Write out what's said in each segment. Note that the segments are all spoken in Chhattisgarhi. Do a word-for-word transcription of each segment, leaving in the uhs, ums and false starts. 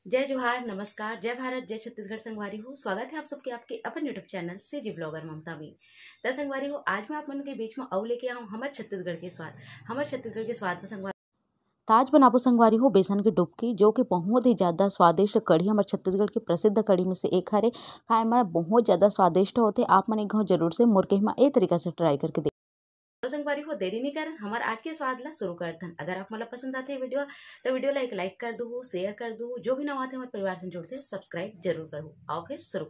जय जोहार, नमस्कार, जय भारत, जय छत्तीसगढ़ संगवारी हो। स्वागत है आप सबके आपके अपन YouTube चैनल सीजी ब्लॉगर ममता में। त संगवारी हो, आज मैं आप मन के बीच में अउ लेके आऊँ हमर छत्तीसगढ़ के स्वाद। हमर छत्तीसगढ़ के स्वाद में संगवारी त आज बनाबो संगवारी हो बेसन के डुबकी, जो कि बहुत ही ज़्यादा स्वादिष्ट कढ़ी, हमर छत्तीसगढ़ के प्रसिद्ध कढ़ी में से एक हरे। खाए में बहुत ज़्यादा स्वादिष्ट होथे। आप मन एक घाव जरूर से मोर कही में ए तरीका से ट्राई करके देख। तो संगवारी हो, देरी नहीं करन, हमर आज के स्वाद ला शुरू करथन। अगर आप मन ला पसंद आथे वीडियो, तो वीडियो ला एक लाइक कर दू, शेयर कर दू, जो भी नवा आथे हमर परिवार से जुड़थे, सब्सक्राइब जरूर करू। आओ फिर शुरू।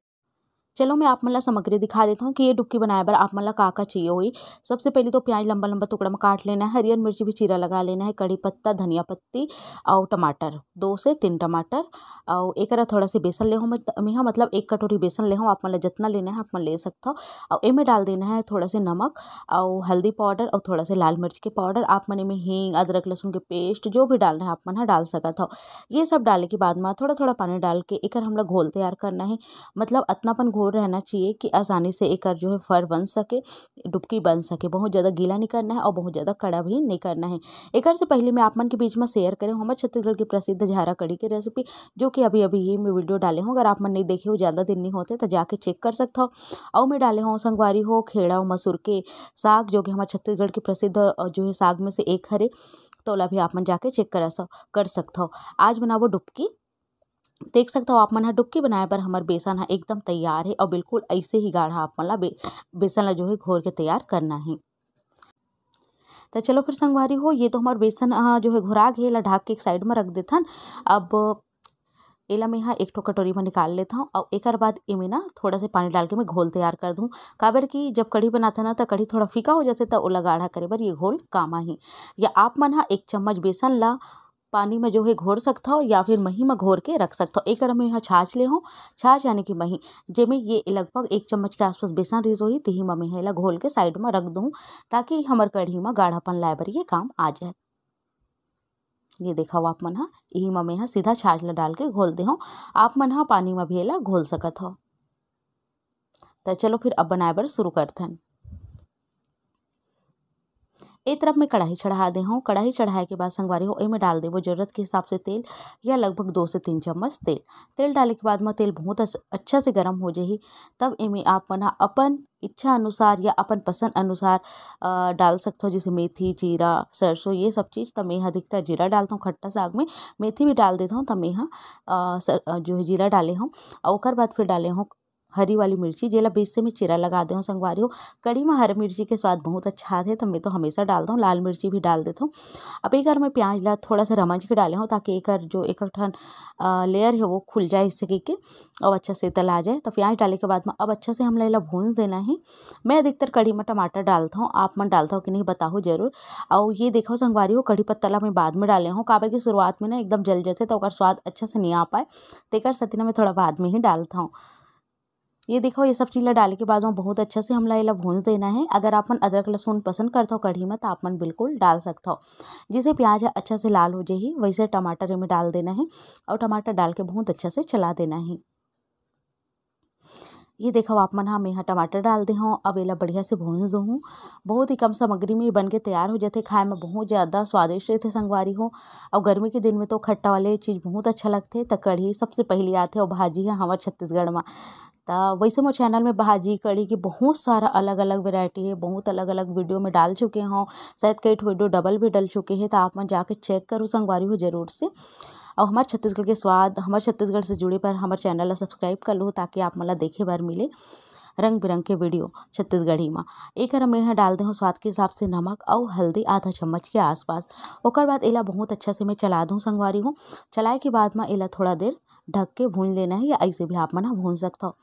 चलो, मैं आप मन ला सामग्री दिखा देता हूँ कि ये डुबकी बनाए बर आप मन ला का का चाहिए होही। सबसे पहले तो प्याज लंबा लंबा टुकड़ा में काट लेना है, हरियर मिर्ची भी चीरा लगा लेना है, कड़ी पत्ता, धनिया पत्ती और टमाटर, दो से तीन टमाटर, और एकरा थोड़ा से बेसन ले हूँ मैं, मैं हाँ, मतलब एक कटोरी बेसन ले हूँ। आप मन ला जितना लेना है आप मन ले सकत हो। और एमे डाल देना है थोड़ा से नमक और हल्दी पाउडर और थोड़ा से लाल मिर्च के पाउडर। आप मन एमे हींग, अदरक लहसुन के पेस्ट जो भी डालना है आप मन हा डाल सकत हो। ये सब डाले के बाद में थोड़ा थोड़ा पानी डाल के एकर हमला घोल तैयार करना है। मतलब अतना अपन घोल रहना चाहिए कि आसानी से एकर जो है फर बन सके, डुबकी बन सके। बहुत ज़्यादा गीला नहीं करना है और बहुत ज़्यादा कड़ा भी नहीं करना है। एकर से पहले मैं आप मन के बीच में शेयर करे हूँ हमर छत्तीसगढ़ की प्रसिद्ध झारा कढ़ी के रेसिपी, जो कि अभी अभी ही मैं वीडियो डाले हूँ। अगर आप मन नहीं देखे हो, ज़्यादा दिन नहीं होते, तो जाके चेक कर सकत हो। और मैं डाले हूँ संगवारी हो खेड़ा और मसूर के साग, जो कि हमर छत्तीसगढ़ के प्रसिद्ध, अ, जो है साग में से एक हरे। तो ओला भी आप मन जाके चेक कर सक-, कर सकत हो। आज बनाबो डुबकी। देख सकत हो आप मन ह, डुबकी बनाए बर हमर बेसन ह एकदम तैयार हे और बिल्कुल ऐसे ही गाढ़ा आप मन ला बे-, बेसन ला जो है घोर के तैयार करना है। तो चलो फिर संगवारी हो, ये तो हमर बेसन, अ, जो है घोरा गे, एला ढाक के एक साइड में रख देथन। अब एला मैं हा एक ठो कटोरी में निकाल लेथव और एकर बाद एमे ना थोड़ा से पानी डाल के मैं घोल तैयार कर दूँ। काबर कि जब कढ़ी बनाथन ना, त कढ़ी थोड़ा फीका हो जाथे, त ओला गाढ़ा करे बर ये घोल काम आही। या आप मन हा एक चम्मच बेसन ला पानी में जो है घोर सकत हो या फिर मही में घोर के रख सकत हो। एकर में हा छाछ ले हूँ, छाछ यानी कि मही, जेमे ये लगभग एक चम्मच के आसपास बेसन रिहिस होही, तिही में मैं हा एला घोल के साइड में रख दूँ, ताकि हमर कढ़ी में गाढ़ापन लाए बर ये काम आ जाए। ये देखव आप मन हा, इही में मैं हा सीधा छाछ ला डाल के घोल दे हूँ। आप मन हा पानी में भी एला घोल सकत हो। त चलो फिर अब बनाए बर शुरू करथन। ए तरफ मैं कढ़ाई चढ़ा दे हूँ। कढ़ाई चढ़ाए के बाद संगवारी हो, एमे डाल देबो जरूरत के हिसाब से तेल या लगभग दो से तीन चम्मच तेल। तेल डाले के बाद में तेल बहुत अस-, अच्छा से गर्म हो जाही, तब एमे आप मन ह अपन इच्छा अनुसार या अपन पसंद अनुसार, अ, डाल सकत हो, जैसे मेथी, जीरा, सरसों, ये सब चीज़। त मैं ह अधिकतर जीरा डालत हूँ खट्टा साग में, मेथी भी डाल देत हूँ। त मैं ह, अ, स-, अ, जो है जीरा डाले हूँ, और ओकर बाद फिर डाले हूँ हरी वाली मिर्ची, जेला बीच से मैं चीरा लगा दे हूँ संगवारी हो। कढ़ी में हरी मिर्ची के स्वाद बहुत अच्छा आथे, त मैं तो हमेशा डालत हूँ, लाल मिर्ची भी डाल देत हूँ। अब एकर मैं प्याज ला थोड़ा सा रमज के डाले हूँ, ताकि एकर जो एक ठन, अ, लेयर है वो खुल जाए, इससे कहिके और अच्छा से तला जाए। तो प्याज डाले के बाद में अब अच्छा से हमला एला भूंज देना है। मैं अधिकतर कढ़ी में टमाटर डालत हूँ, आप मन डालत हो कि नहीं बताहू जरूर। और ये देखो संगवारी हो, कढ़ी पत्ता ला मैं बाद में डाले हूँ, काबर कि शुरुआत में ना एकदम जल जाथे, तो ओकर स्वाद अच्छा से नहीं आ पाए, तेकर सेती ना मैं थोड़ा बाद में ही डालत हूँ। ये देखो, ये सब चीज़ ला डाले के बाद में बहुत अच्छा से हमला एला भूंज देना है। अगर आप मन अदरक लहसुन पसंद करत हो कढ़ी में, तो आप मन बिल्कुल डाल सकत हो। जैसे प्याज ह अच्छा से लाल हो जाही, वैसे टमाटर एमे डाल देना है और टमाटर डाल के बहुत अच्छा से चला देना है। ये देखो आप मन हा, मैं हा टमाटर डाल दे हूँ। अब एला बढ़िया से भूंज दूँ। बहुत ही कम सामग्री में बन के तैयार हो जाथे, खाए में बहुत ज़्यादा स्वादिष्ट रहथे संगवारी हो। और गर्मी के दिन में तो खट्टा वाले चीज़ बहुत अच्छा लगथे। त कढ़ी सबसे पहली आथे और भाजी है हमार छत्तीसगढ़ में। त वैसे मोर चैनल में भाजी कढ़ी की बहुत सारा अलग-अलग वैरायटी है, बहुत अलग-अलग वीडियो में डाल चुके हूँ, शायद कई ठो वीडियो डबल भी डल चुके हैं, त आप मन जाके चेक करो संगवारी हो जरूर से। और हमार छत्तीसगढ़ के स्वाद, हमार छत्तीसगढ़ से जुड़े बर हमार चैनल ला सब्सक्राइब कर लो, ताकि आप मन ला देखे बर मिले रंग बिरंग के वीडियो छत्तीसगढ़ी में। एकर में यहाँ डाल दे हूँ स्वाद के हिसाब से नमक और हल्दी आधा चम्मच के आसपास। ओकर बाद एला बहुत अच्छा से मैं चला दूँ संगवारी हो। चलाए के बाद में एला थोड़ा देर ढक के भून लेना है, या ऐसे भी आप मन ह भून सकत हो।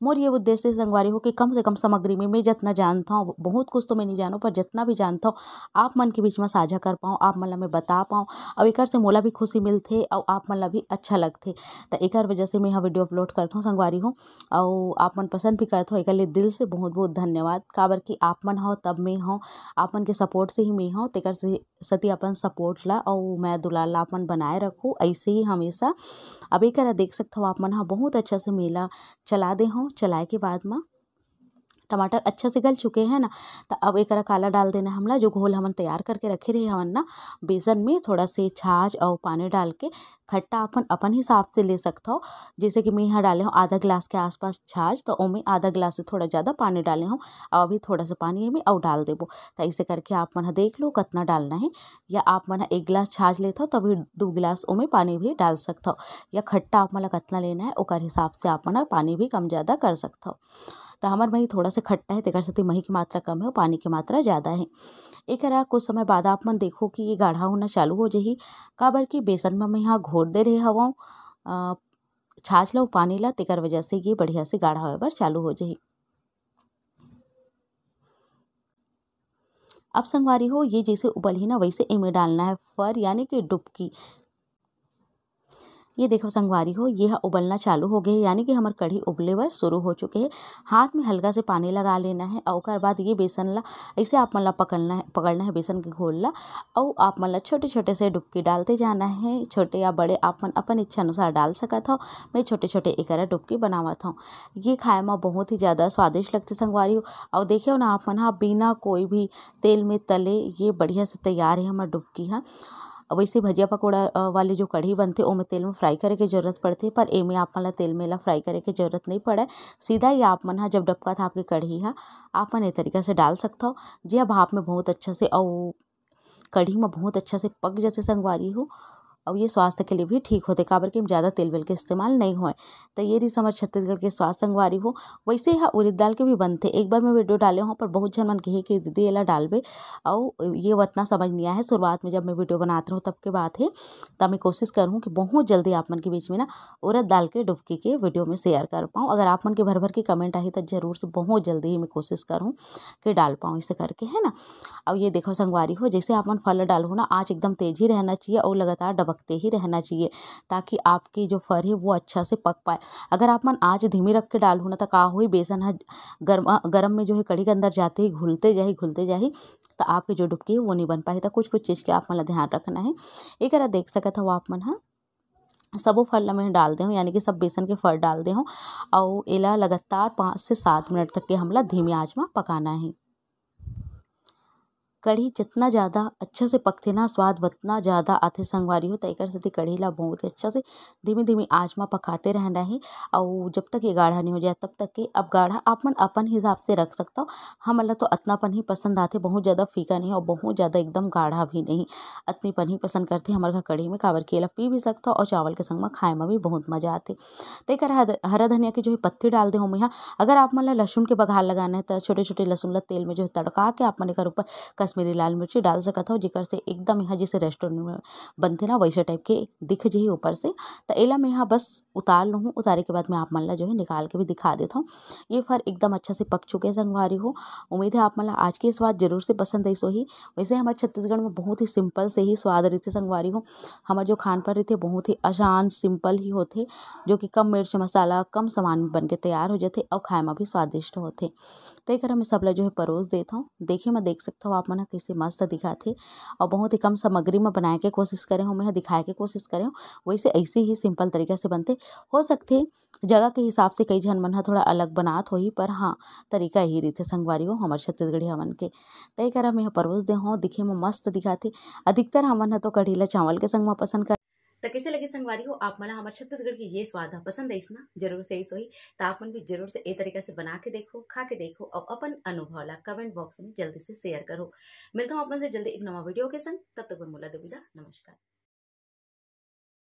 मोर ये उद्देश्य संगवारी हो कि कम से कम सामग्री में मैं जितना जानत हूँ, बहुत कुछ तो मैं नहीं जानूँ, पर जितना भी जानत हूँ, आप मन के बीच में साझा कर पाऊँ, आप मन ला मैं बता पाऊँ, और एकर से मोला भी खुशी मिलथे और आप मन ला भी अच्छा लगथे। त एकर वजह से मैं ह वीडियो अपलोड करत हूँ संगवारी हो, और आप मन पसंद भी करत हो, एकर लिए दिल से बहुत बहुत धन्यवाद। काबर कि आप मन हो तब मैं हूँ, आप मन के सपोर्ट से ही मैं हूँ, तेकर से सती अपन सपोर्ट ला अउ मया दुलार ला अपन बनाए रखू ऐसे ही हमेशा। अब एकरा देख सकत हव आप मन ह, बहुत अच्छा से मैं एला चला दे हव। चलाए के बाद म टमाटर अच्छा से गल चुके हैं ना, तो अब एकरा काला डाल देना हमला। जो घोल हमन तैयार करके रखे रहे हवन ना बेसन में, थोड़ा से छाछ और पानी डाल के, खट्टा अपन अपन हिसाब से ले सकथव। जैसे कि मैं यहाँ डाले हूँ आधा गिलास के आसपास छाछ, तो ओमे आधा गिलास से थोड़ा ज़्यादा पानी डाले हूँ। और अभी थोड़ा सा पानी एमे और डाल देबो। तो ऐसे करके आप मन ह देख लो कितना डालना है, या आप मन ह एक गिलास छाछ लेथव, तभी दो गिलास ओमे पानी भी डाल सकथव, या खट्टा आप मन ला कितना लेना है, ओकर हिसाब से आप मन ह पानी भी कम ज़्यादा कर सकथव। तो हमर मही थोड़ा से खट्टा है, तेकर सेती मही की मात्रा कम है, पानी की मात्रा ज़्यादा है। एकरा कुछ समय बाद आप मन देखो कि ये गाढ़ा होना चालू हो जाही, काबर कि बेसन में मैं यहाँ घोर दे रहे हवं, अ, छाछ ला, पानी ला, तेकर वजह से ये बढ़िया से गाढ़ा होए बर चालू हो जाही। अब संगवारी हो, ये जैसे उबलही ना, वैसे एमे डालना है फर, यानी कि डुबकी। ये देखो संगवारी हो, ये ह उबलना चालू हो गए, यानी कि हमर कढ़ी उबले बर शुरू हो चुके हैं। हाथ में हल्का से पानी लगा लेना है और ओकर बाद ये बेसन ला ऐसे आप मन ला पकड़ना है, पकड़ना है बेसन के घोल ला, और आप मन ला छोटे छोटे से डुबकी डालते जाना है। छोटे या बड़े आप मन अपन इच्छा अनुसार डाल सकत हो। मैं छोटे छोटे एकरा डुबकी बनावत हूँ। ये खाए में बहुत ही ज़्यादा स्वादिष्ट लगते संगवारी हो। और देखियो ना आप मन हा, बिना कोई भी तेल में तले ये बढ़िया से तैयार है हमर डुबकी हा। वैसे भजिया पकौड़ा, अ, वाले जो कढ़ी बनथे, ओमे तेल में फ्राई करे के जरूरत पड़थे, पर एमे आप मन ला तेल में ला फ्राई करे के जरूरत नहीं पड़े। सीधा ही आप मन हा जब डबकत हा आपके कढ़ी हा, आप मन ए तरीका से डाल सकथव। जे भाप में बहुत अच्छा से, अउ कढ़ी में बहुत अच्छा से पक जथे संगवारी हो। अउ ये स्वास्थ्य के लिए भी ठीक होथे, काबर कि हम ज़्यादा तेल वेल के इस्तेमाल नहीं होए। तो ये रहिस हमर छत्तीसगढ़ के स्वाद संगवारी हो। वैसे यह उड़द दाल के भी बनथे। एक बार मैं वीडियो डाले हूँ, पर बहुत झन मन कहे कि दीदी एला डालबे, अउ ये उतना समझ नहीं आए। शुरुआत में जब मैं वीडियो बनात रहूँ तब के बात है, तब मैं कोशिश करूँ कि बहुत जल्दी आप मन के बीच में ना उड़द दाल के डुबकी के वीडियो में शेयर कर पाऊँ। अगर आप मन के भर भर के कमेंट आही तो जरूर से बहुत जल्दी ही मैं कोशिश करूँ कि डाल पाऊँ इसे करके, है ना। अब ये देखो संगवारी हो, जैसे आप मन फर डालहू ना, आँच एकदम तेज ही रहना चाहिए और लगातार डबकते ही रहना चाहिए, ताकि आपके जो फर है वो अच्छा से पक पाए। अगर आप मन आँच धीमी रख के डालहू ना, तो का होही, बेसन ह गरम, गरम में जो है कढ़ी के अंदर जाते ही घुलते जाही, घुलते जाही, तो आपके जो डुबकी है वो नहीं बन पाही। तो कुछ कुछ चीज़ के आप मन ला ध्यान रखना है। एकरा देख सकत हव आप मन ह, सबो फर ला मैं डाल दे हूँ, यानी कि सब बेसन के फर डाल दे हूँ। और एला लगातार पाँच से सात मिनट तक के हमला धीमी आंच में पकाना है। कढ़ी जितना ज़्यादा अच्छा से पकथे ना, स्वाद उतना ज़्यादा आथे संगवारी हो। तो एकर सेती कढ़ी ला बहुत ही अच्छा से धीमी-धीमी आँच म पकाते रहना हे, अउ जब तक ये गाढ़ा नहीं हो जाए तब तक के। अब गाढ़ा आप मन अपन हिसाब से रख सकथव। हमन ला तो अतनापन ही पसंद आथे, बहुत ज़्यादा फीका नहीं और बहुत ज़्यादा एकदम गाढ़ा भी नहीं, अतनीपन ही पसंद करथे हमर घर कढ़ी में, काबर कि एला पी भी सकथव और चावल के संग म खाए म भी बहुत मज़ा आथे। तेकर हद-, हरा धनिया के जो है पत्ती डाल दे हूँ मैं यहाँ। अगर आप मन ला लहसुन के बघार लगाना है, तो छोटे-छोटे लहसुन ला तेल में जो है तड़का के आप मन एकर ऊपर कश्मीरी लाल मिर्ची डाल सकत हव, जेकर से एकदम यहाँ जैसे रेस्टोरेंट में बनथे ना, वैसे टाइप के दिख जही ऊपर से। त एला मैं यहाँ बस उतार लूँ, उतारे के बाद मैं आप मन ला जो है निकाल के भी दिखा देत हूँ। ये फर एकदम अच्छा से पक चुके हैं संगवारी हो। उम्मीद है आप मन ला आज के स्वाद जरूर से पसंद आइस होही। वैसे हमर छत्तीसगढ़ में बहुत ही सिंपल से ही स्वाद रहिथे संगवारी हो। हमर जो खान पान रहिथे बहुत ही आसान सिंपल ही होथे, जो कि कम मिर्च मसाला, कम सामान में बन के तैयार हो जाथे और खाए में भी स्वादिष्ट होथे। तो एकर मैं सब ला जो है परोस देत हूँ। देखिए मैं देख सकता हूँ आप मन ह कैसे मस्त दिखाथे और बहुत ही कम सामग्री में बनाए के कोशिश करे हूँ, मैं ह दिखाए के कोशिश करे हूँ। वैसे ऐसे ही सिंपल तरीका से बनथे। हो सकथे जगह के हिसाब से कई झन मन ह थोड़ा अलग बनात होही, पर हाँ, तरीका यही रहिथे संगवारी हो हमर छत्तीसगढ़ी हमन के। तय करा मैं ह परोस दे हूँ, दिखे में मस्त दिखाथे। अधिकतर हमन ह तो कढ़ी ला चावल के संग म पसंद कर। त कैसे लगे संगवारी हो आप मन ला हमर छत्तीसगढ़ के ये स्वाद ह? पसंद आइस ना? जरूर से आइस होही। त आप मन भी जरूर से ए तरीका से बना के देखो, खा के देखो और अपन अनुभव ला कमेंट बॉक्स में जल्दी से शेयर करो। मिलता हूँ आप मन से जल्दी एक नवा वीडियो के संग, तब तक बर मोला दो विदा, नमस्कार।